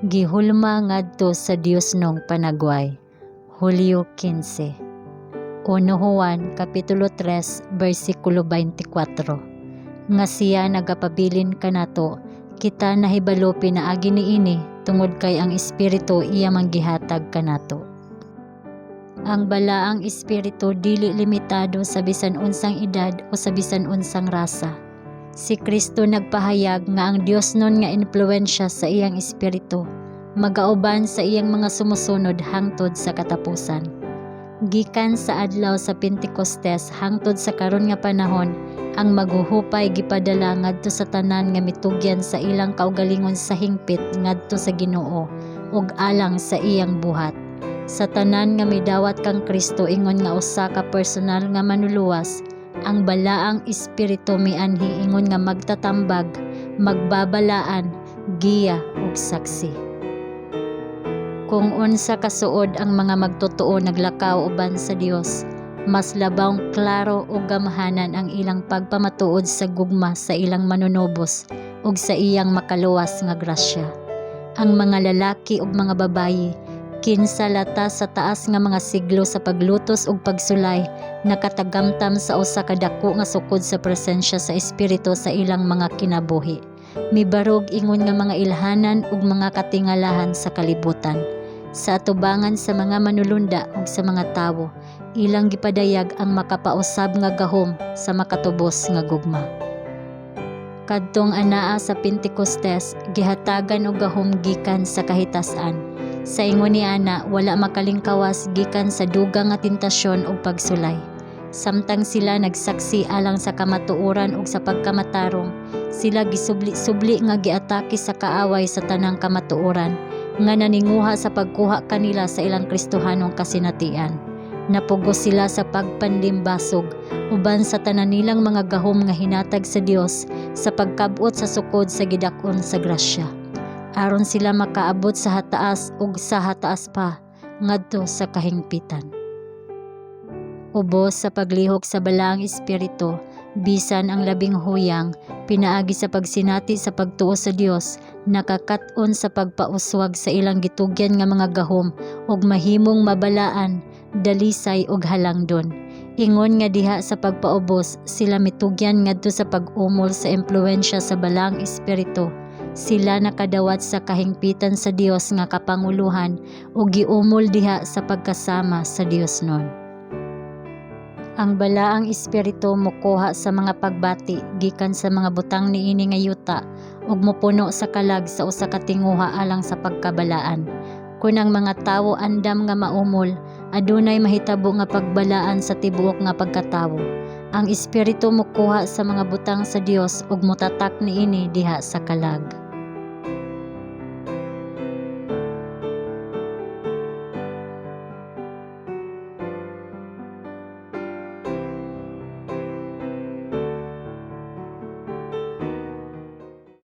Gihulma ngadto sa Diosnong panagway. Hulyo 15. 1 Juan kapitulo 3 bersikulo 24. Nga siya nagapabilin kanato, kita nahibalo pinaagi niini tungod kay ang Espiritu iya man gihatag kanato. Ang balaang espiritu dili limitado sa bisan unsang edad o sa bisan unsang rasa. Si Kristo nagpahayag nga ang Diosnon nga impluwensya sa iyang espiritu magauban sa iyang mga sumusunod hangtod sa katapusan. Gikan sa adlaw sa Pentecostes hangtod sa karon nga panahon, ang maghuhupay gipadala ngadto sa tanan nga mitugyan sa ilang kaugalingon sa hingpit ngadto sa Ginoo ug alang sa iyang buhat. Sa tanan nga midawat kang Kristo ingon nga usa ka personal nga manluluwas, ang balaang espiritu mianhi ingon nga magtatambag, magbabalaan, giya ug saksi. Kung unsa kasuod ang mga magtotoo naglakaw uban sa Dios, mas labawng klaro ug gamhanan ang ilang pagpamatuod sa gugma sa ilang manunubos ug sa iyang makaluwas nga grasya. Ang mga lalaki ug mga babayi kinsa latas sa taas nga mga siglo sa paglutos ug pagsulay nakatagamtam sa usa ka dako nga sukod sa presensya sa espiritu sa ilang mga kinabuhi, mibarog ingon nga mga ilhanan ug mga katingalahan sa kalibutan. Sa atubangan sa mga manulunda ug sa mga tawo, ilang gipadayag ang makapausab nga gahom sa makatubos nga gugma. Kadtong anaa sa Pentecostes, gihatagan og gahom gikan sa kahitas-an. Sa ingon ni ana, wala makalingkawas gikan sa dugang nga tentasyon ug pagsulay. Samtang sila nagsaksi alang sa kamatuoran ug sa pagkamatarong, sila gisubli-subli nga giatake sa kaaway sa tanang kamatuoran nga naninguha sa pagkuha kanila sa ilang Kristohanong kasinatian. Napugos sila sa pagpanlimbasog uban sa tanan nilang mga gahom nga hinatag sa Dios sa pagkab-ot sa sukod sa gidak-on sa grasya, aron sila makaabot sa hataas ug sa hataas pa ngadto sa kahingpitan. Ubos sa paglihok sa balaang espiritu, bisan ang labing huyang, pinaagi sa pagsinati sa pagtuo sa Dios, nakakat-on sa pagpauswag sa ilang gitugyan nga mga gahom ug mahimong mabalaan, dalisay ug halangdon. Ingon nga diha sa pagpaubos sila mitugyan ngadto sa pag-umol sa impluwensya sa balaang espiritu. Sila nakadawat sa kahingpitan sa Dios nga kapanguluhan ug giumol diha sa pagkasama sa Diosnon. Ang balaang espiritu mokuha sa mga pagbati gikan sa mga butang niini nga yuta ug mopuno sa kalag sa usa ka tinguha alang sa pagkabalaan. Kun ang mga tawo andam nga maumol, adunay mahitabo nga pagbalaan sa tibuok nga pagkatawo. Ang espiritu mokuha sa mga butang sa Dios ug motatak niini diha sa kalag.